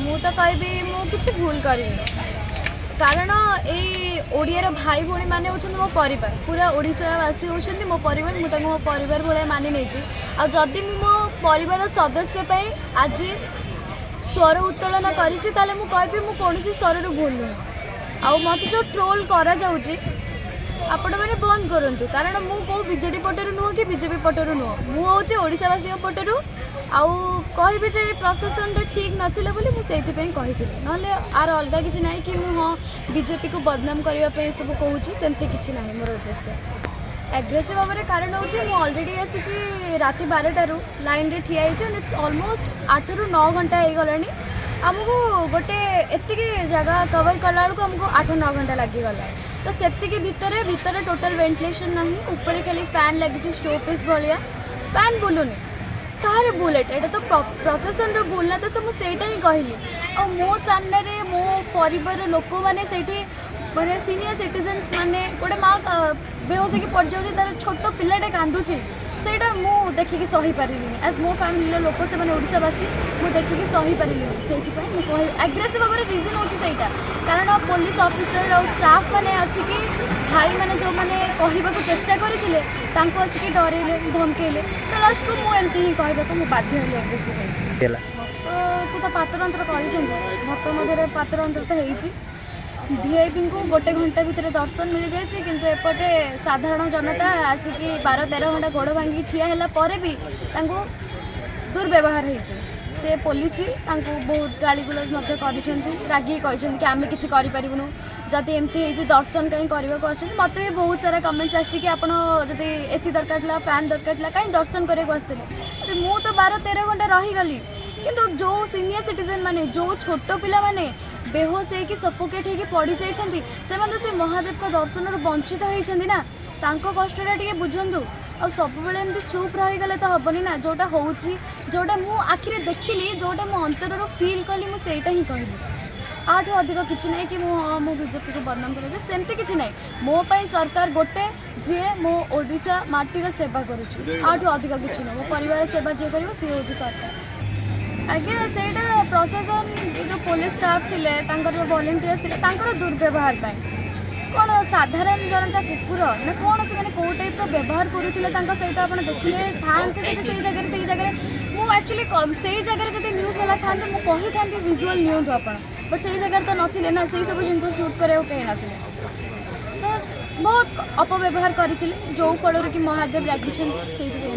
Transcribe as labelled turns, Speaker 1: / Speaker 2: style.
Speaker 1: ମୁଁ ତ କହିବି ମୁଁ କିଛି ଭୁଲ କରିନି, କାରଣ ଏଇ ଓଡ଼ିଆର ଭାଇ ଭଉଣୀମାନେ ହେଉଛନ୍ତି ମୋ ପରିବାର। ପୁରା ଓଡ଼ିଶାବାସୀ ହେଉଛନ୍ତି ମୋ ପରିବାର। ମୁଁ ତାଙ୍କୁ ମୋ ପରିବାର ଭଳିଆ ମାନି ନେଇଛି। ଆଉ ଯଦି ମୁଁ ମୋ ପରିବାର ସଦସ୍ୟ ପାଇଁ ଆଜି ସ୍ୱର ଉତ୍ତୋଳନ କରିଛି, ତାହେଲେ ମୁଁ କହିବି ମୁଁ କୌଣସି ସ୍ତରରୁ ଭୁଲ ନୁହେଁ। ଆଉ ମୋତେ ଯେଉଁ ଟ୍ରୋଲ୍ କରାଯାଉଛି, ଆପଣମାନେ ବନ୍ଦ କରନ୍ତୁ, କାରଣ ମୁଁ କେଉଁ ବିଜେଡ଼ି ପଟରୁ ନୁହଁ କି ବିଜେପି ପଟରୁ ନୁହଁ। ମୁଁ ହେଉଛି ଓଡ଼ିଶାବାସୀଙ୍କ ପଟରୁ। ଆଉ କହିବି ଯେ ଏ ପ୍ରଶାସନଟା ଠିକ୍ ନଥିଲା ବୋଲି ମୁଁ ସେଇଥିପାଇଁ କହିଥିଲି, ନହେଲେ ଆର ଅଲଗା କିଛି ନାହିଁ କି ମୁଁ ହଁ ବିଜେପିକୁ ବଦନାମ କରିବା ପାଇଁ ଏସବୁ କହୁଛି, ସେମିତି କିଛି ନାହିଁ ମୋର ଉଦ୍ଦେଶ୍ୟ। ଆଗ୍ରେସିଭ୍ ଭାବରେ କାରଣ ହେଉଛି ମୁଁ ଅଲରେଡ଼ି ଆସିକି ରାତି 12ଟାରୁ ଲାଇନ୍ରେ ଠିଆ ହେଇଛି ଆଣ୍ଡ it's almost 8ରୁ 9 ଘଣ୍ଟା ହେଇଗଲାଣି। ଆମକୁ ଗୋଟେ ଏତିକି ଜାଗା କଭର୍ କଲା ବେଳକୁ ଆମକୁ 8-9 ଘଣ୍ଟା ଲାଗିଗଲା। ତ ସେତିକି ଭିତରେ ଭିତରେ ଟୋଟାଲ୍ ଭେଣ୍ଟିଲେସନ୍ ନାହିଁ। ଉପରେ ଖାଲି ଫ୍ୟାନ୍ ଲାଗିଛି, ଶୋ ପିସ୍ ଭଳିଆ, ଫ୍ୟାନ୍ ବୁଲୁନି। କାହାର ଭୁଲ ଏଇଟା? ଏଇଟା ତ ପ୍ରଶାସନର ଭୁଲ ନା? ତ ସେ ମୁଁ ସେଇଟା ହିଁ କହିଲି। ଆଉ ମୋ ସାମ୍ନାରେ ମୋ ପରିବାରର ଲୋକମାନେ ସେଇଠି, ମାନେ ସିନିୟର ସିଟିଜେନ୍ସ ମାନେ, ଗୋଟେ ମା ବେହୋସ ହେଇକି ପଡ଼ିଯାଉଛି, ତାର ଛୋଟ ପିଲାଟେ କାନ୍ଦୁଛି, ସେଇଟା ମୁଁ ଦେଖିକି ସହିପାରିଲିନି। ଆଜ୍ ମୋ ଫ୍ୟାମିଲିର ଲୋକ, ସେମାନେ ଓଡ଼ିଶାବାସୀ, ମୁଁ ଦେଖିକି ସହିପାରିଲିନି। ସେଇଥିପାଇଁ ମୁଁ କହି ଆଗ୍ରେସିଭ୍ ଭାବରେ ରିଜନ୍ ହେଉଛି ସେଇଟା, କାରଣ ପୋଲିସ ଅଫିସର ଆଉ ଷ୍ଟାଫ୍ ମାନେ ଆସିକି ଭାଇମାନେ ଯେଉଁମାନେ କହିବାକୁ ଚେଷ୍ଟା କରିଥିଲେ, ତାଙ୍କୁ ଆସିକି ଡରେଇଲେ, ଧମକେଇଲେ। ତ ଲାଷ୍ଟକୁ ମୁଁ ଏମିତି ହିଁ କହିବାକୁ ମୁଁ ବାଧ୍ୟ ହେଲି ଆଗ୍ରେସିଭ୍ ହେଇକି।
Speaker 2: ହେଲା।
Speaker 1: ଭକ୍ତକୁ ତ ପାତର ଅନ୍ତର କରିଛନ୍ତି, ଭକ୍ତ ମଧ୍ୟରେ ପାତର ଅନ୍ତର ତ ହେଇଛି। ଭିଆଇପିଙ୍କୁ ଗୋଟେ ଘଣ୍ଟା ଭିତରେ ଦର୍ଶନ ମିଳିଯାଇଛି, କିନ୍ତୁ ଏପଟେ ସାଧାରଣ ଜନତା ଆସିକି 12-13 ଘଣ୍ଟା ଗୋଡ଼ ଭାଙ୍ଗିକି ଠିଆ ହେଲା ପରେ ବି ତାଙ୍କୁ ଦୁର୍ବ୍ୟବହାର ହେଇଛି। ସେ ପୋଲିସ ବି ତାଙ୍କୁ ବହୁତ ଗାଳିଗୁଲଜ ମଧ୍ୟ କରିଛନ୍ତି, ରାଗିକି କହିଛନ୍ତି କି ଆମେ କିଛି କରିପାରିବୁନୁ, ଯଦି ଏମିତି ହେଇଛି ଦର୍ଶନ କାହିଁ କରିବାକୁ ଆସୁଛନ୍ତି? ମୋତେ ବି ବହୁତ ସାରା କମେଣ୍ଟସ୍ ଆସିଛି କି ଆପଣ ଯଦି ଏସି ଦରକାର ଥିଲା, ଫ୍ୟାନ୍ ଦରକାର ଥିଲା, କାହିଁ ଦର୍ଶନ କରିବାକୁ ଆସିଥିଲେ? ଆରେ, ମୁଁ ତ 12-13 ଘଣ୍ଟା ରହିଗଲି, କିନ୍ତୁ ଯେଉଁ ସିନିୟର ସିଟିଜେନ୍ ମାନେ, ଯେଉଁ ଛୋଟ ପିଲାମାନେ ବେହୋସ ହେଇକି ସଫୋକେଟ୍ ହେଇକି ପଡ଼ିଯାଇଛନ୍ତି, ସେମାନେ ତ ସେ ମହାଦେବଙ୍କ ଦର୍ଶନରୁ ବଞ୍ଚିତ ହେଇଛନ୍ତି ନା? ତାଙ୍କ କଷ୍ଟଟା ଟିକେ ବୁଝନ୍ତୁ। ଆଉ ସବୁବେଳେ ଏମିତି ଚୁପ୍ ରହିଗଲେ ତ ହେବନି ନା? ଯେଉଁଟା ହେଉଛି, ଯେଉଁଟା ମୁଁ ଆଖିରେ ଦେଖିଲି, ଯେଉଁଟା ମୁଁ ଅନ୍ତରରୁ ଫିଲ୍ କଲି, ମୁଁ ସେଇଟା ହିଁ କହିଲି। ୟାଠୁ ଅଧିକ କିଛି ନାହିଁ କି ମୁଁ ହଁ ମୁଁ ବିଜେପିକୁ ବଦନାମ କରୁଛି, ସେମିତି କିଛି ନାହିଁ। ମୋ ପାଇଁ ସରକାର ଗୋଟେ, ଯିଏ ମୋ ଓଡ଼ିଶା ମାଟିର ସେବା କରୁଛି। ୟାଠୁ ଅଧିକ କିଛି ନୁହଁ। ମୋ ପରିବାର ସେବା ଯିଏ କରିବ, ସିଏ ହେଉଛି ସରକାର। ଆଜ୍ଞା, ସେଇଟା ପ୍ରଶାସନ, ଏ ଯେଉଁ ପୋଲିସ ଷ୍ଟାଫ୍ ଥିଲେ, ତାଙ୍କର ଯେଉଁ ଭଲେଣ୍ଟିୟର୍ସ ଥିଲେ, ତାଙ୍କର ଦୁର୍ବ୍ୟବହାର ପାଇଁ। କ'ଣ ସାଧାରଣ ଜନତା କୁକୁର ନା କ'ଣ? ସେମାନେ କେଉଁ ଟାଇପ୍ର ବ୍ୟବହାର କରୁଥିଲେ ତାଙ୍କ ସହିତ, ଆପଣ ଦେଖିଲେ ଥାନ୍ତେ ଯଦି ସେଇ ଜାଗାରେ ମୁଁ ଆକ୍ଚୁଆଲି ସେଇ ଜାଗାରେ ଯଦି ନ୍ୟୁଜ୍ ବାଲା ଥାନ୍ତେ, ମୁଁ କହିଥାନ୍ତି ଭିଜୁଆଲ୍ ନିଅନ୍ତୁ ଆପଣ। ବଟ୍ ସେଇ ଜାଗାରେ ତ ନଥିଲେ ନା, ସେଇ ସବୁ ଜିନିଷ ସୁଟ୍ କରିବାକୁ କେହି ନଥିଲେ। ତ ବହୁତ ଅପବ୍ୟବହାର କରିଥିଲେ, ଯେଉଁ ଫଳରେ କି ମହାଦେବ ରାଗିଛନ୍ତି ସେଇଥିପାଇଁ।